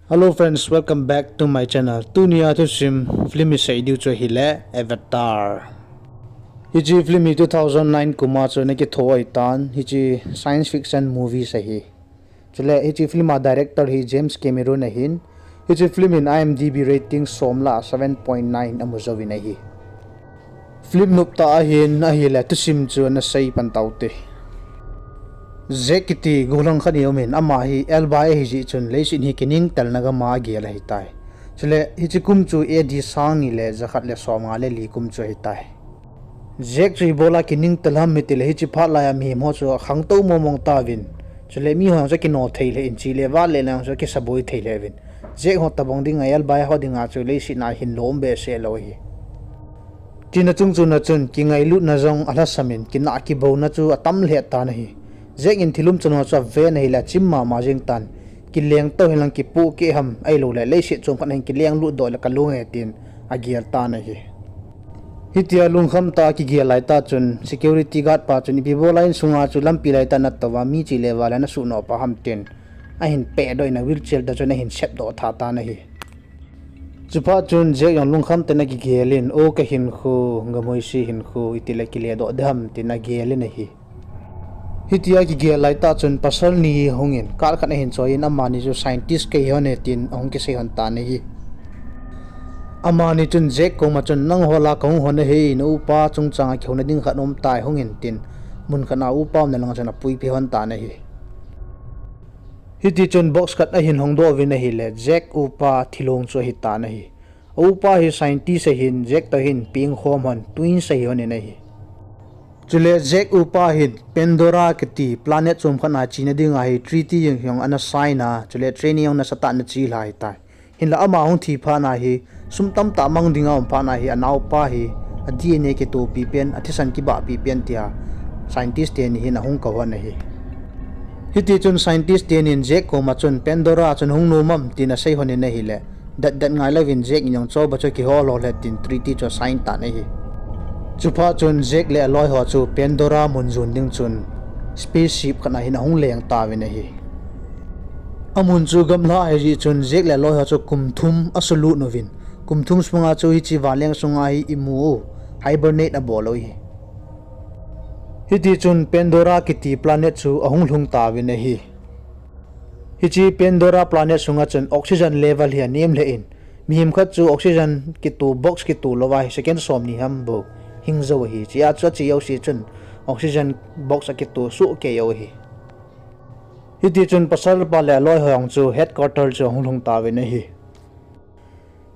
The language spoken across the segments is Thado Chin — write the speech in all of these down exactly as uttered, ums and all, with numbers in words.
Hello friends, welcome back to my channel. Tunia thusim film isei diu chu ahile Avatar. Hiche film hi two thousand nine kuma chu ana kitho ahitan, hiche science fiction movies ahi. Chule hiche film a director hi James Cameron ahin, hiche film in I M D B rating som lah a seven point nine amu jouvin ahi. Film noptah ahin ahile thusim chu ana sei pan taute. Jack kiti gollhang khat aumin, ama hi elbai ahijeh chun leiset hi kiningtelna gama agel ahitai. Chule hiche kum chu A D sang ni le jakhat le somnga le li kum chu ahitai. Jack chu ibola kiningtel ham itile hiche phat laiya mihem ho chu akhangtou mongmong tauvin. Chule miho jong chu akino thei lheh in, che le vale jong chu akisaboi thei lheh uvin. Jack ho tobang dinga elbai ho dinga chu leiset a hin lom behseh lou ahi. Tina chungchona chun kingailutna jong alhasamin, kinah kibouna chu atam lheh tan ahi. Jack in thil umchan ho chu aven ahile achim mama jeng tan. Kilengtou henlang kipohkeh ham ahiloule leiset chom khat a hin kilenglut doh le kalung e tin agel tan ahi. Hitia lungkham tah a kigel laitah chun security guard pa chun ipi bola insunga chu lampi laitah a natouva mi che le vale nasuhnoh pa ham tin ahin pehdoh in, a wheelchair tah chun ahin sepdoh tha tan ahi. Chuphat chun Jack jong lungkham tah in akigel in, O kahinkho, gamhoise hinkho, itile kiledoh ding ham tin agel in ahi. Hitia kigel laitah chun pasal ni hi ahungin, guard khat ahin choi in, amani chu scientist kahi hon e tin ahung kisei hon tan ahi. Amani chun Jack koma chun, nangho lah a kahung hon ahi, na upa chungchanga kihouna ding khat aumtai, hungin tin, mun khat a upa umna langa chun apuipi hon tan ahi. Hitichun box khat ahin hongdoh uvin ahile Jack upa thilong chu ahitan ahi. A upa hi scientist ahin, Jack toh hin pengkhom hon, twins ahi hon in ahi. Chule Jack upa hin Pandora kiti planet chom khat a chena dinga hi treaty jong ana sign a, chule training jong nasatah in ana chelha ahitai. Hinla ama hung thi phat a hi, sum tamtah mang dinga um phat a hi, anaopa hi a D N A kitohpi pen, athisan kibahpi pen tia scientist teni hin ahung kou hon ahi. Hitichun scientist tenin Jack koma chun Pandora chun hung nom am tin asei hon in ahile, detdet ngailouvin Jack in jong choba chu kihol hol e tin treaty chu asign tan ahi. Chuphat chun Jack le aloiho chu Pandora mun jon ding chun spaceship khat a hin ahung leng tauvin ahi. Amun chu gamla ahijeh chun Jack le aloiho chu kum thum asulut uvin, kum thum sunga chu hiche vanleng sunga hi imu u hibernate abol u ahi. Hitichun Pandora kiti planet chu ahung lhung tauvin ahi. Hiche Pandora planet sunga chun oxygen level hi anem lheh in, mihem khat chu oxygen kito, box kito louva hi second somni ham bou hing jou ahi. Chea chu ache jouse chun oxygen box akito sohkei u ahi. Hitichun pasalpa le aloiho jong chu headquarter chu ahung lhung tauvin ahi.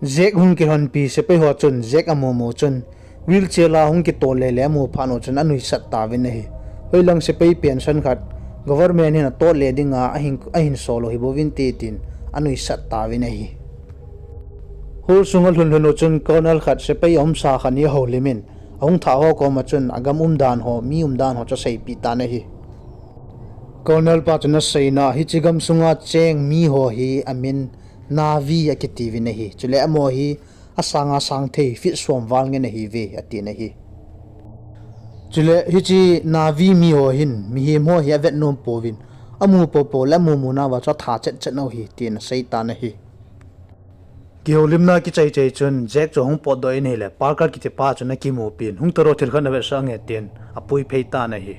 Jack hung kilhonpi sepaiho chun Jack amumu chun wheelchair a hung kitoh lele amu phat u chun anuisat tauvin ahi. Hoilang sepai pension khat government hin atohle dinga ahin, ahin sol u hibouvinte tin anuisat tauvin ahi. Hall sunga alhun lhun u chun colonel khat sepai aumsa khat hi ahoulimin, ahung thah ho koma chun agam umdan ho, mi umdan ho chu aseipeh tan ahi. Colonel pa chun aseina, hiche gamsunga cheng miho hi amin Na'vi akitiuvin ahi. Chule amaho hi asanga sang thei feet som val ngen ahiuve, atin ahi. Chule hiche Na'vi miho hin mihem ho hi avet nom pouvin, amu poupou le amumu nauva chu atha chetchet u ahi, tin aseitan ahi. Kihoulimna kichaichai chun Jack chu ahung potdoh in ahile, Parker kitipa chun akimupin, hung taro, thil khat navetsah nge tin apuiphei tan ahi.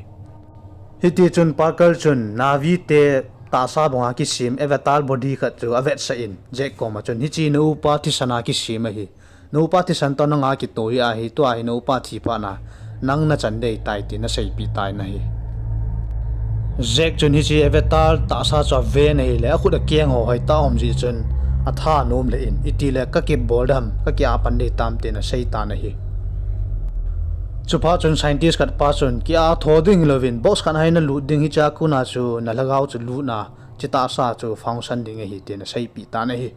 Hitichun Parker chun Na'vi te tahsa banga kisem avatar body khat chu avetsah in Jack koma chun, hiche na upa thisan a kisem ahi. Na upa thisan toh nanga kitoh hi ahi, tua hi na upa thi phat a nang nachan ding ahitai tin aseipeh tan ahi. Jack chun hiche avatar tahsa chu aven ahile, akhut akeng ho hoitah a um jeh chun atha anom lheh in, itile kakibol ding ham, kaki-ah pan ding hitam tin aseitan ahi. Chuphat chun scientist khat pa chun, ki-ah tho ding hilouvin box khat a hi nalut ding, hichea kona chu nalhagao chu lutna, hiche tahsa chu function ding ahi tin aseipeh tan ahi.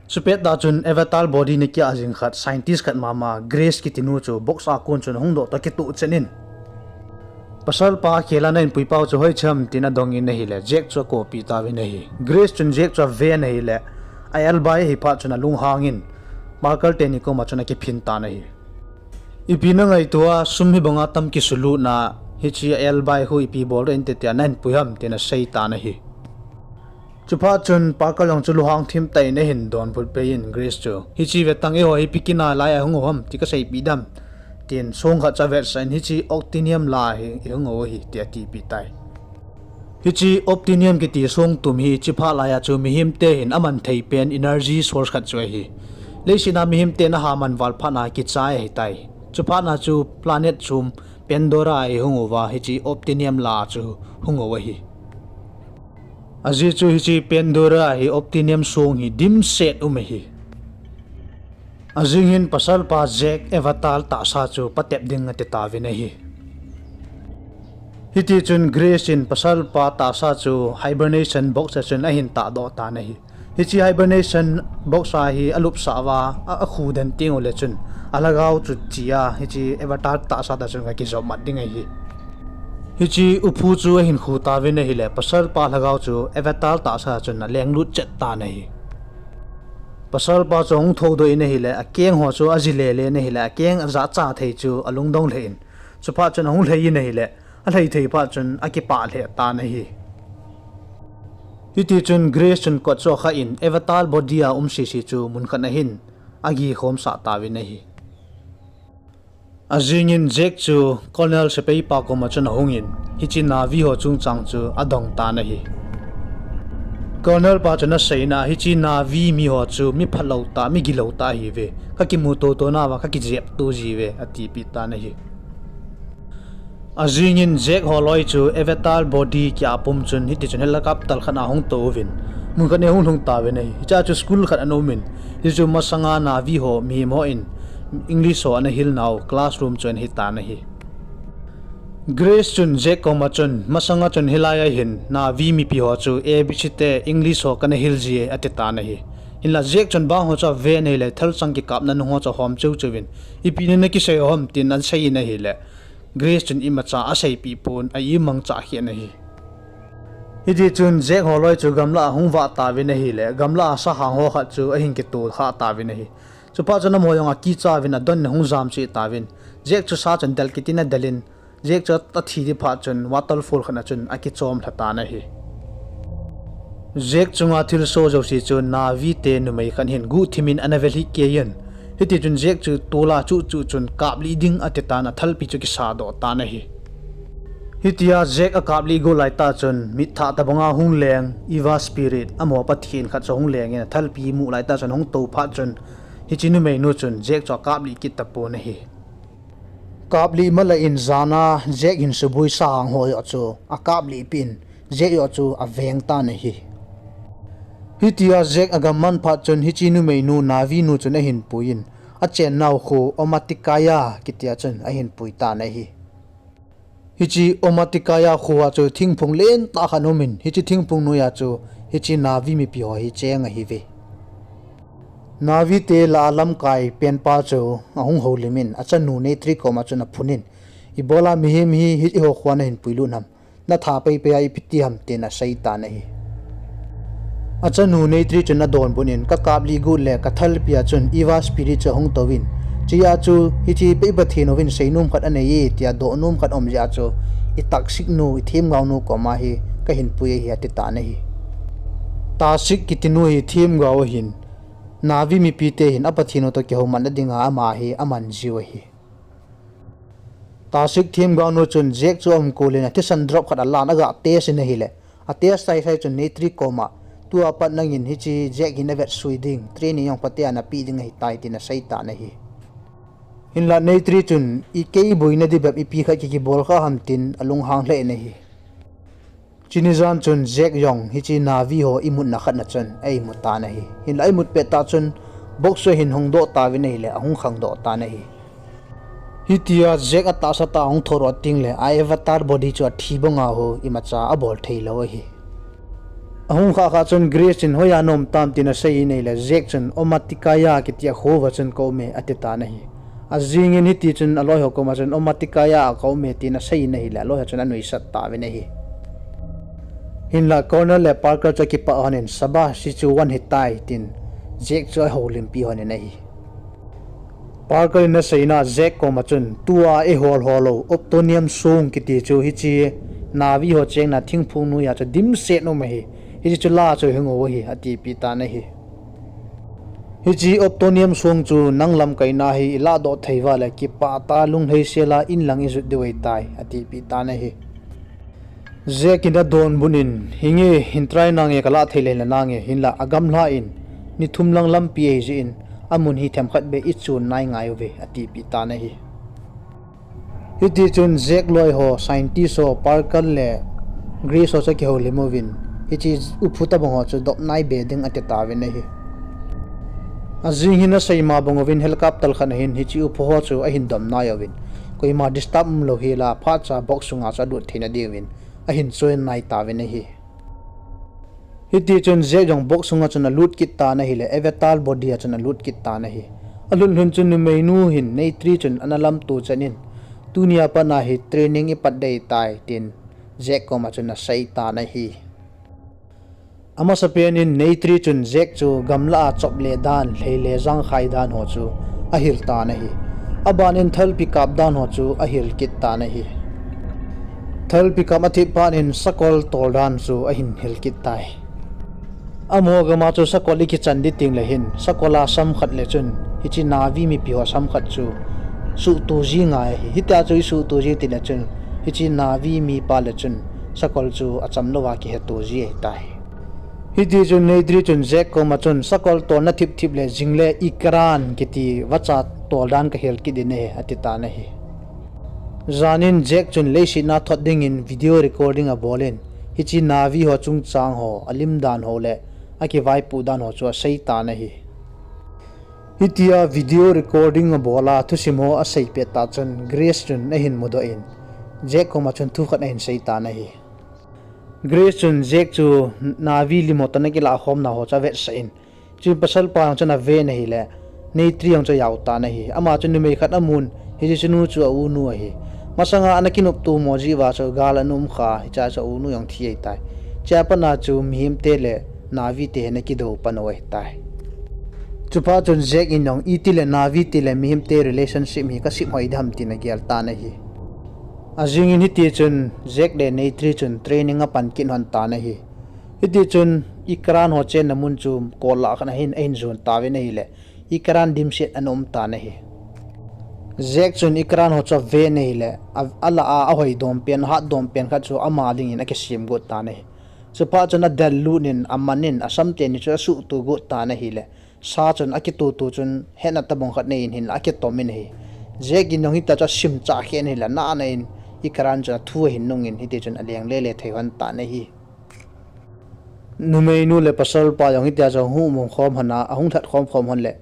Chupet tah chun avatar body ana ki-ah jing khat, scientist khat mama Grace kitinu chu box a kon chun ahung doh toh akitoh chen in, pasalpa khel a nahin puipau chu hoiche ham tin adongin ahile, Jack chu akoppeh tauvin ahi. Grace chun Jack chu aven ahile, a-elbai ahi phat chun alunghangin Parker teni koma chun akiphin tan ahi. Ipi nangaito a, sum hibanga tam kisulutna, hiche a-elbai khu ipi boldoh inte tia nahin pui ham tin aseitan ahi. Chuphat chun Parker jong chu lunghang thim tah in ahin donbut pei in Grace chu, hiche vetang eiho hi ipi kit a lai a hung u ham ti kaseipeh ding ham, tin song khat chu avetsah in, hiche Optinium la hi ihung u ahi, tia atipeh tai. Hiche Optinium kiti song tum hi chuphat laiya chu mihemte hin aman thei pen energy source khat chu ahi. Leiset a mihemte in aha man val phat a kichai ahitai. Chuphat a chu planet chom Pandora a ihung uva hiche Optinium la chu hung u ahi. Ajeh chu hiche Pandora a hi Optinium song hi dimset um ahi. Ajing hin pasalpa Jack avatar tahsa chu patep ding ati tauvin ahi. Hitichun Grace in pasalpa tahsa chu hibernation box a chun ahin tahdoh tan ahi. Hiche hibernation box a hi alupsah uva, a, akhu den tengule chun alhagao chu chia, hiche avatar tahsa toh chun gakijopmat ding ahi. Hiche upu chu ahin khu tauvin ahile, pasalpa lhagao chu avatar tahsa chun alenglut chet tan ahi. Pasalpa chu ahung thoudoh in ahile, akeng ho chu aji lele in ahile, akeng ajahcha thei chu alungdong lheh in, chuphat chun ahung lhei in ahile, alhei thei phat chun akipah lheh tan ahi. Hitichun Grace chun kot chu akhah in avatar body a um sese chu mun khat ahin agikhomsah tauvin ahi. Ajing in Jack chu Colonel sepai pa koma chun ahung in, hiche Na'vi ho chungchang chu adong tan ahi. Colonel pa chun aseina, hiche Na'vi miho chu mi phalou tah, mi gilou tah ahiuve. Kakimuto to nauva kakijepto jiuve, atipeh tan ahi. Ajing in Jack holoi chu avatar body kia apum chun hitichun helicopter khat a ahung tou uvin, mun khat a ahung lhung tauvin ahi. Hichea chu school khat ana um in, hichu masanga Na'vi ho, mihem ho in English ho ana hilnau classroom chu ana hitan ahi. Grace chun Jack koma chun, masanga chun hilai a hin Na'vi mipi ho chu A B C te English ho kana hil jie, atitan ahi. Hinla Jack chun bang ho chu aven ahile, thalchang kikapna nung ho chu ahom cheu cheuvin, ipi nana kisei u ham tin aseiyin ahile, Grace chun imacha aseipeh pon, a imangcha khen ahi. Hitichun Jack holoi chu gamlah a ahung vah tauvin ahile, gamlah a sahang ho khat chu ahin kitoh khah tauvin ahi. Chuphat chun amaho jong akichauvin adon in ahung jamcheh tauvin, Jack chu sa chun del kit in adel in, Jack chu athi ding phat chun waterfall khat a chun akichom lha tan ahi. Jack chunga thilsoh jouse chu Na'vi te numei khat hin guhthim in ana velhih keiyin, hitichun Jack chu tola chuh chuh chun kaplih ding atitan athalpi chu kisahdoh tan ahi. Hitia Jack akaplih got laitah chun mitthah tobanga hung leng Eva spirit, amaho pathen khat chu ahung lengin athalpi imu laitah chun ahung tou phat chun, hiche numeinu chun Jack chu akaplih kit tapon ahi. Kaplih malah in jana Jack hin suboi sahang ho joh chu akaplih peh in, Jack joh chu aveng tan ahi. Hitia Jack agam man phat chun hiche numeinu Na'vi nu chun ahin puiyin, achennau kho Omaticaya kitia chun ahin pui tan ahi. Hiche Omaticaya khoa chu thingphung lentah khat aumin, hiche thingphung noiya chu hiche Na'vi mipi ho hi cheng ahiuve. Na'vi te lah a lamkai penpa chu ahung houlim in, achanu Neytiri koma chun aphunin, ibola mihem hi, hi eiho khoa nahin puilut ham, natha peipei a ipi ti ham tin aseitan ahi. Achanu Neytiri chun adonbut in, kakaplih got le kathalpia chun Eva spirit chu ahung touvin, chea chu hiche pei Pathen uvin seinom khat aneiye tia dohnom khat aum jeh a chu itaksik nu, ithemgao nu koma hi kahin pui ahi atitan ahi. Tasik kitinu hi themgao ahin, Na'vi mipite hin aPathen u toh kihoumatna dinga ama hi aman jiu ahi. Tasik themgao nu chun Jack chu aumkol in athisan drop khat alan aga test in ahile, atest saisai chun Neytiri koma, tua pat nangin hiche Jack hi navetsui ding, training jong phatea napeh ding ahitai tin aseitan ahi. Hinla Neytiri chun, ikei boina ding bep ipi khat kikibol kha ham tin alunghang lheh in ahi. Chuni jan chun Jack jong hiche Na'vi ho imutna khat na chun eimutan ahi. Hinla imut pettah chun box chu ahin hongdoh tauvin ahile ahung khangdoh tan ahi. Hitia Jack atahsa tah ahung thoudoh tengle a avatar body chu athi banga ho imacha abol theilou ahi. Ahung khah khah chun Grace chun hoiya naum tam tin aseiyin ahile, Jack chun Omaticaya kitia khouva chun kaume atitan ahi. Ajingin hitichun aloiho koma chun Omaticaya a kaume tin aseiyin ahile, aloiho chun anuisat tauvin ahi. Hinla Connor le Parker chu akipah lhonin, Sabah, hiche chu one hitai tin Jack chu ahoulimpi lhonin ahi. Parker in aseina Jack koma chun, tua eihol holou Optonium song kiti chu hiche Na'vi ho chengna thingphung noiya chu dimset um ahi. Hiche chu la chu hing u ahi, atipeh tan ahi. Hiche Optonium song chu nang lamkaina hi ilahdoh thei uva le kipah tah a lunglhaisel a inlang ijot diu ahitai, atipeh tan ahi. Jack in adonbut in, hinge, hin try nange, kalah thei le nange, hinla agamlha in, ni thum lang lampi ahijeh in, amun hi themkhat beh ichon nai ngai uve, atipeh tan ahi. Hitichun Jack loi ho, scientist ho, Parker le Grace ho chu akihoulim uvin, hiche upu tobang ho chu dop nai be ding atitauvin ahi. Ajing hin asei ma bang uvin helicopter khat ahin hiche upu ho chu ahin dom nai uvin, koima disturb umlou hela phatcha box sunga chu alut theina diuvin ahin choin nai tauvin ahi. Hitichun Jack jong box sunga chun alut kit tan ahile, Avatar body a chun alut kit tan ahi. Alhun lhun chun numeinu hin Neytiri chun ana lamto chan in, tunia pat a hi training ipat ding ahitai, tin Jack koma chun asei tan ahi. Amasapen in Neytiri chun Jack chu gamlah a chop le dan, lhei le jangkhai dan ho chu ahil tan ahi. Aban in thalpi kap dan ho chu ahil kit tan ahi. Thalpi kap athip phat in sakol tol dan chu ahin hil kit tai. Amaho gam a chu sakol ikichan ding teng le hin, sakol a sam khat le chun, hiche Na'vi mipi ho sam khat chu suhto ji ngai ahi. Hitia chu isuhto ji tile chun, hiche Na'vi mipa le chun sakol chu achamlouva kiheto ji ahitai. Hitichun Neytiri chun Jack koma chun, sakol tolna thip thip le jing le Ikran kiti vacha tol dan kahil kit ding ahi, ati tan ahi. Jan in Jack chun leiset a thot dingin video recording abol in, hiche Na'vi ho chungchang ho, alim dan ho le akivaipoh dan ho chu asei tan ahi. Hitia video recording abol a thusim ho asei pet tah chun Grace chun ahin mudoh in, Jack koma chun thu khat ahin sei tan ahi. Grace chun Jack chu Na'vi lim ho toh ana kilah khomna ho chu avetsah in, chun pasalpa jong chun aven ahile, Neytiri jong chu ajao tan ahi. Ama chun numei khat amun, hiche chunu chu aunu ahi. Masanga ana kinopto mo jeh uva chu gal ana um kha, hichea chu aunu jong thi ahitai. Chea pat a chu mihemte le Na'vi te hi ana kidou pan u ahitai. Chuphat chun Jack in jong, iti le Na'vi te le mihemte relationship hi kasem hoi ding ham tin agel tan ahi. Ajing in hitichun Jack le Neytiri chun training apan kit lhon tan ahi. Hitichun Ikran ho chenna mun chu kol lah khat a hin ahin jon tauvin ahile, Ikran dimset ana um tan ahi. Jack chun Ikran ho chu aven ahile, a, alah a ahoi dom pen, ahat dom pen khat chu ama dingin akisem got tan ahi. Chuphat chun adel lut in, aman in, asam teni chu asuhto got tan ahile, sa chun akitoto chun hetna tobang khat nei in hinla akitom in ahi. Jack in jong hitia chu asimchah khen ahile, anahna in Ikran chun athu ahin nung in hitichun aleng lele thei lhon tan ahi. Numeinu le pasalpa jong hitia chu ahung um khom lhon a, ahung lhat khom khom lhon le,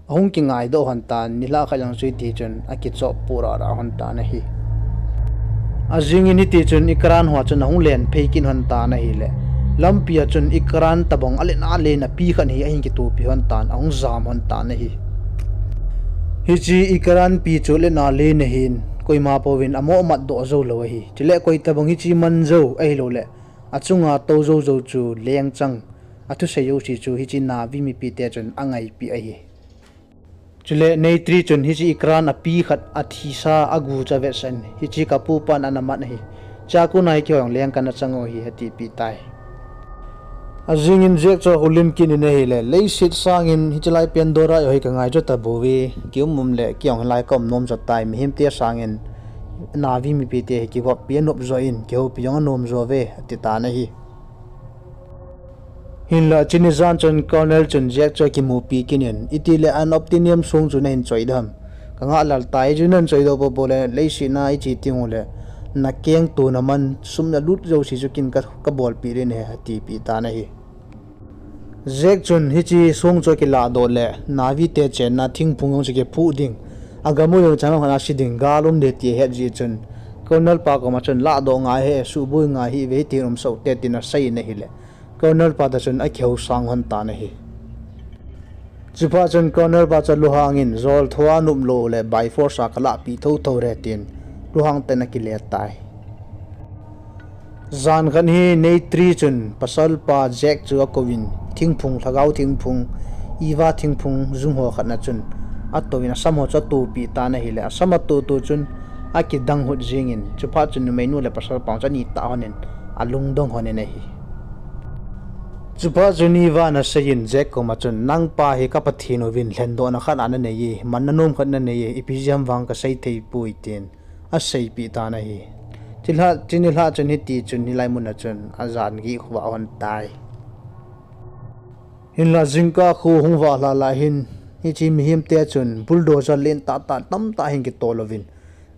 ahung kingaidoh lhon tan, nilhah khat jong chu hitichun akichoh poh rah rah lhon tan ahi. Ajing in hitichun Ikran ho chun ahung len phei kit lhon tan ahile, lampi a chun Ikran tobang alen alen api khat hi ahin kitopi lhon tan, ahung jam lhon tan ahi. Hiche Ikran pi chu alen alen ahin, koima pouvin amoh matdoh joulou ahi. Chule koi tobang hiche man jou ahiloule, achunga tou jou jou chu lengchang, athusei jouse chu hiche Na'vi mipite chun angaipeh ahi. Chule Neytiri chun hiche Ikran api khat athisa agu chu avetsah in, hiche kapu pan ana mat ahi. Chea kona hi keiho jong leng kana chang u ahi, atipeh tai. Ajing in Jack chu ahoulim kit in ahile, leiset sangin hiche lai Pandora ho hi kangaicha tabouve, kium um le kei jong hilai kaum nom jo tai, mihemte sangin Na'vi mipite hi kigoppi anop jo in, kihoupi jong anom jo uve, ati tan ahi. Hinla chuni jan chun Colonel chun Jack chu akimupi kit in, itile Unobtainium song chu nahin choi ding ham? Kangah lal tai, chu nahin choidoh poupou le, leiset a iche teng ule, nakeng tona man sum nalut jouse chu ken ka, kabolpeh ding ahi, atipeh tan ahi. Jack chun hiche song chu akilahdoh le, Na'vi te chenna thingphung jong chu kiphuh ding, agam u jong chang khat a se ding, gal um ding ti ahet jeh chun, Colonel pa koma chun lahdoh ngai hih e, suhboi ngai hih uve, hitin umsah ute tin asei in ahile, Colonel pa toh chun akihou sang lhon tan ahi. Chuphat chun Colonel pa chu alunghang in, jol thua nop lou le by force a kalahpeh thouthou re tin, lunghang tah in akile tai. Jan khat hi Neytiri chun pasalpa Jack chu akouvin, thingphung, lhagao thingphung, Eva thingphung jung ho khat na chun atouvin, asam ho chu atopeh tan ahile, asam atoto chun akidang hut jengin, chuphat chun numeinu le pasalpa chu anitah lhonin, alungdong lhonin ahi. Chuphat chun Eva in aseiyin Jack koma chun, "Nangpa hi ka Pathen uvin lhendohna khat ana nei e, manna nom khat ana nei e, ipi jeh ham vang kasei thei poi," tin aseipeh tan ahi. Chilhah, chuni lhah chun hiti chun hilai mun a chun ajan gih khovah hon tai. Hinlah jingkah khu hung vah lhah lhah hin, hiche mihemte chun bulldozer lentah tah tamtah hin kitol uvin,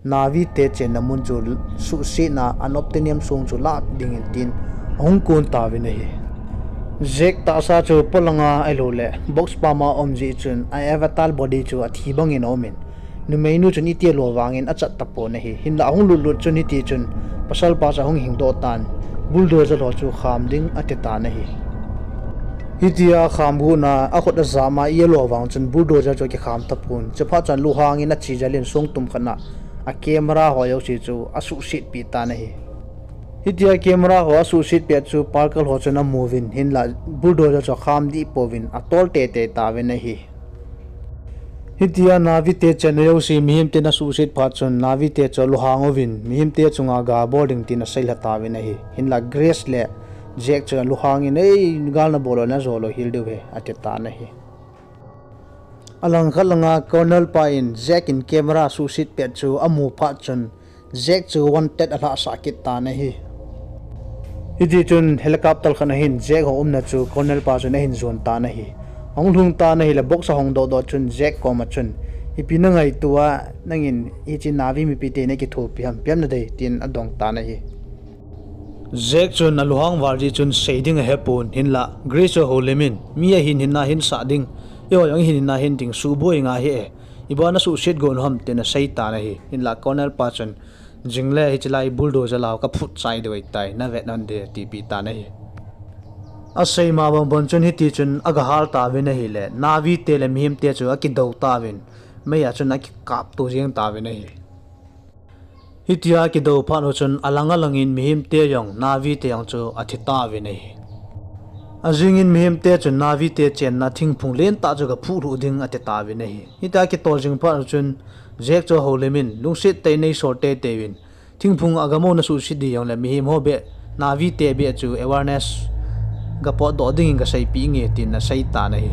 Na'vi te chenna mun chu suhsetna unobtainium song chu lah dingin tin ahung kon tauvin ahi. Jack tahsa chu polanga ahilouleh box pama aum jeh chun a avatar body chu athi bangin aumin, numeinu chun iti alo vangin achat tapon ahi. Hinlah ahung lutlut chun hiti chun pasalpa chu ahung hingdoh tan, bulldozer ho chu kham ding ati tan ahi. Hitia kham gotna akhut ajam a iti alo vang chun bulldozer chu akikham tapon. Chuphat chun lunghangin ache jel in songtum khat na a camera ho jouse chu asuhsetpeh tan ahi. Hitia camera ho asuhsetpeh chu Parker ho chun amuvin, hinlah bulldozer chu akham deh pouvin atol teitei tauvin ahi. Hitia Na'vi te chenna jouse mihemten asuhset phat chun Na'vi te chu alunghang uvin, mihemte chunga ga bol ding tin aseilha tauvin ahi. Hinlah Grace le Jack chun alunghangin, "Ei, gal nabol lou, najou lou hel diu ahi," ati tan ahi. Alangkhat langa Colonel pa in Jack in camera asuhset pet chu amu phat chun Jack chu wanted alhahsah kit tan ahi. Hiti chun helicopter khat na hin Jack ho umna chu Colonel pa chun ahin jon tan ahi. Ahung lhung tan ahile box ahong dohdoh chun Jack koma chun, "Ipi nangaito a, nangin hiche Na'vi mipite nakithopi ham, ipi ham nadei?" tin adong tan ahi. Jack chun alunghang val jeh chun sei ding ahepon, hinlah Grace chu ahoulimin, "Mi ahin hinna hinsah ding, eiho jong ihin hinna hin ding, suboi inga hih e, ibola nasuhset got u ham?" tin asei tan ahi. Hinlah Colonel pa chun, "Jingle hiche lai bulldozer lou kaphut chai diu ahitai, navet un de," atipeh tan ahi. Asei ma bang bon chun hiti chun agahal tauvin ahile, Na'vi te le mihemte chu akidou tauvin, mei a chun akikapto jeng tauvin ahi. Hitia akidou phat u chun alang alangin mihemte jong Na'vi te jong chu athi tauvin ahi. Ajingin mihemte chun Na'vi te chenna thingphung lentah chu gaphuhlhuh ding ati tauvin ahi. Hitia akitol jing phat u chun Jack chu ahoulimin, "Lungset tah in neisol teitei uvin, thingphung agam u nasuhset ding jongle mihem ho beh, Na'vi te beh chu awareness gapotdoh dingin gaseipeh inge," tin asei tan ahi.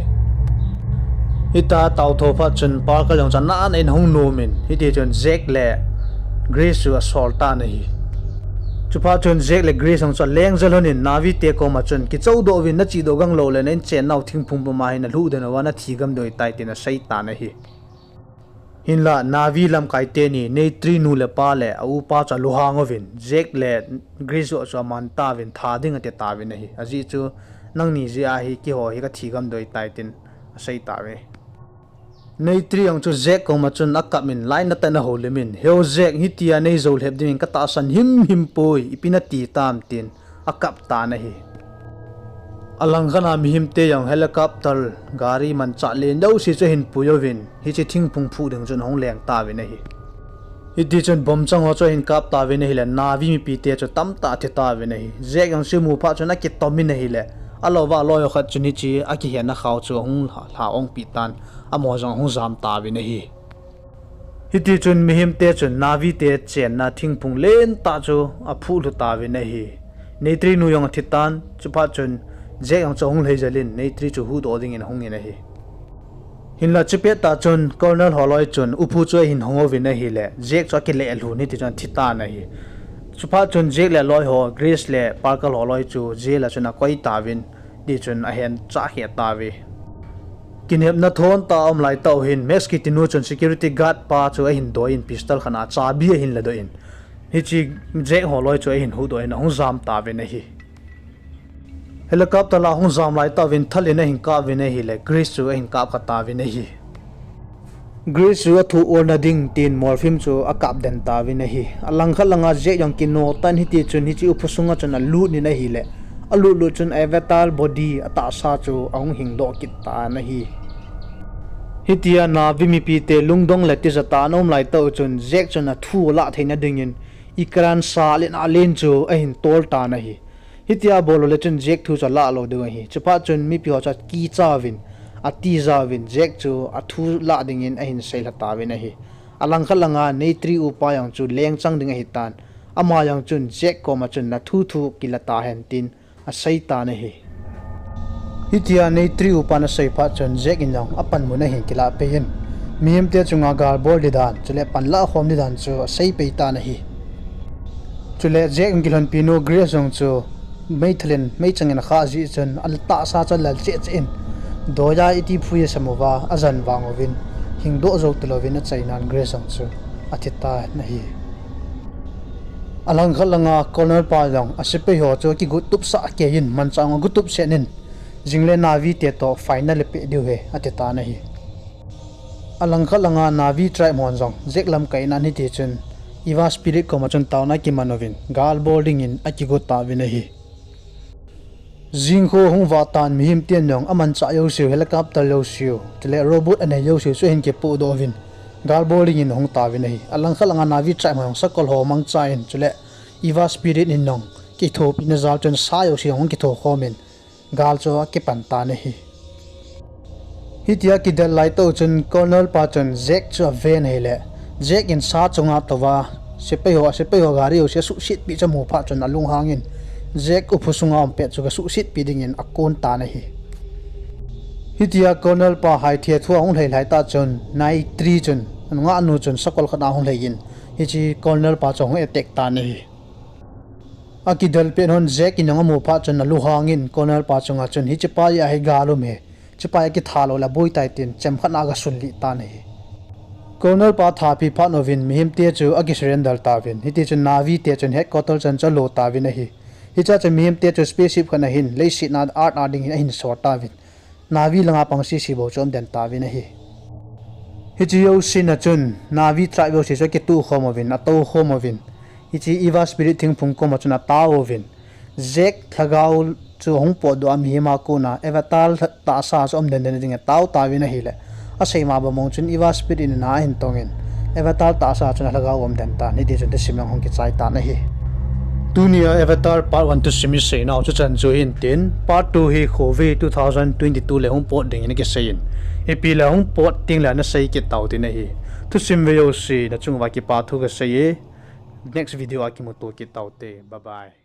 Hitia ataotho phat chun Parker jong chu anan in ahung nomin, hiti chun Jack le Grace chu asol tan ahi. Chuphat chun Jack le Grace jong chu aleng jel lhonin Na'vi te koma chun, "Kichoudoh uvin, nachihdoh gangloule na inchennau thingphung puma hi nalhuh den uva nathi gam diu ahitai," tin asei tan ahi. Hinlah Na'vi lamkai teni Neytiri nu le pa le a upa chu alunghang uvin, Jack le Grace joh chu aman tauvin, tha ding ati tauvin ahi. Ajeh chu, "Nangni jeh a hi keiho hi kathi gam diu ahitai," tin asei tauve. Neytiri jong chu Jack koma chun akapin, lainat tah in ahoulimin, "Heo Jack, hitia neijou lhep dingin katahsan himhim poi, ipi nati tam?" tin akap tan ahi. Alangkhat a mihemte jong helicopter, gari manchah len jouse chu ahin pui uvin, hiche thingphung phuh ding chun ahung leng tauvin ahi. Hiti chun bomb chang ho chu ahin kap tauvin ahile, Na'vi mipite chu tamtah athi tauvin ahi. Jack jong chu amu phat chun akitomin ahile, alouva aloi ho khat chun hiche akihenna khao chu ahung lha, lha ongpeh tan, amaho jong ahung jam tauvin ahi. Hiti chun mihemte chun Na'vi te chenna thingphung lentah chu aphuhlhu tauvin ahi. Neytiri nu jong athi tan, chuphat chun Jack jong chu ahung lhai jel in Neytiri chu huhdoh dingin ahungin ahi. Hinlah chupet tah chun Colonel holoi chun upu chu ahin hong uvin ahile, Jack chu akileh lhun hiti chun athi tan ahi. Chuphat chun Jack le aloi ho, Grace le Parker holoi chu jail a chun akoi tauvin, tichun ahen chah kheh tauve. Kinepna thon tah aum laitah u hin, Max kitinu chun security guard pa chu ahin doiyin pistol khat a chabi ahin ladoh in, hiche Jack holoi chu ahin huhdoh in ahung jam tauvin ahi. Helicopter la ahung jam laitah uvin thal in ahin kap uvin ahile, Grace chu ahin kap kha tauvin ahi. Grace chu athu olna ding tin morphine chu akap den tauvin ahi. Alangkhat langa Jack jong kino tan hiti chun hiche upa sunga chun alut in ahile, alut lut chun avatar body atahsa chu ahung hingdoh kit tan ahi. Hitia Na'vi mipite lungdong le tijat tah a aum laitah u chun Jack chun athu alah theina dingin Ikran sa len alen chu ahin tol tan ahi. Hitia abol ule chun Jack thu chu alah lou diu ahi. Chuphat chun mipi ho chu akicha uvin, atija uvin, Jack chu athu lah dingin ahin seilha tauvin ahi. Alangkhat langa Neytiri upa jong chu lengchang ding ahitan, ama jong chun Jack koma chun, "Nathu thu kila tahen," tin asei tan ahi. Hitia Neytiri upan asei phat chun Jack in jong apanmun ahin kilah pei in, mihemte chunga gal bol di dan, chule panlah khom di dan chu asei pei tan ahi. Chule Jack in kilhonpi nu Grace jong chu meithal in meichang in akhah jeh chun atahsa chu alal cheh cheh in, doiya iti phui asam uva ajan vang uvin, hingdoh jou talouvin achainan Grace jong chu athi tan ahi. Alangkhat langa Colonel pa jong asepai ho chu akigotupsah kei in, manchah agutup sen in, jingle Na'vi te toh final apeh diu ahi, ati tan ahi. Alangkhat langa Na'vi tribe hon jong Jack lamkai nan hitichun Eva Spirit koma chun taona akiman uvin, gal bol dingin akigo tauvin ahi. Jingkho hung vah tan, mihem ten jong amanchah jouseu, helicopter jouseu, chule robot anei jouseu chu ahin kipohdoh uvin, gal bol dingin ahung tauvin ahi. Alangkhat langa Na'vi tribe hon jong sakol ho mangcha in, chule Eva Spirit in jong kithopina jal chun sa jouse jong hung kitho khom in, gal chu akipan tan ahi. Hitia kidel lai tah chun Colonel pa chun Jack chu aven ahile, Jack in sa chunga touva sepai ho, sepai ho gari jouse asuhsetpi chu amu phat chun alunghang in, Jack upa sunga um pet chu gasuhsetpi dingin akon tan ahi. Hitia Colonel pa haithe thua hung lhai lhai tah chun Neytiri chun, anungah nu chun sakol khat ahung lhai in, hiche Colonel pa chu ahung attack tan ahi. Akidel pet hon Jack in jong amu phat chun alunghang in Colonel pa chunga chun, hiche pa jeh a hi gal um ahi, hiche pa jeh a kitha lou le aboi tai tin chemkhat a agasunlih tan ahi. Colonel pa athapi phat uvin mihemte chu akisurrender tauvin, hitichun Na'vi te chun headquarter chan chu alo tauvin ahi. Hichea chun mihemte chu spaceship khat ahin, leiset a Earth a dingin ahin sot tauvin, Na'vi langa pang sese bou chu aumden tauvin ahi. Hiche jousea chun Na'vi tribe jouse chu akituh khom uvin, atou khom uvin, hiche Eva Spirit thingphung koma chun atao uvin, Jack lhagao chu ahung potdoh a mihem a kona Avatar tahsa chu aumden den dingin atao tauvin ahile, asei ma bang mong chun Eva Spirit in ana ahin tongin, Avatar tahsa chun alhagao aumden tan, hitichun thusim jong hung kichai tan ahi. Tunia Avatar part one thusim iseinau chu chan chu hin tin, part two hi Covid two thousand twenty-two le hung pot dingin akisei in, ipi le hung pot tengle nasei kit tau tin ahi. Thusim ve jouse nachunguva kipa thu kasei e. Next video a kimuto kit taute. Bye bye.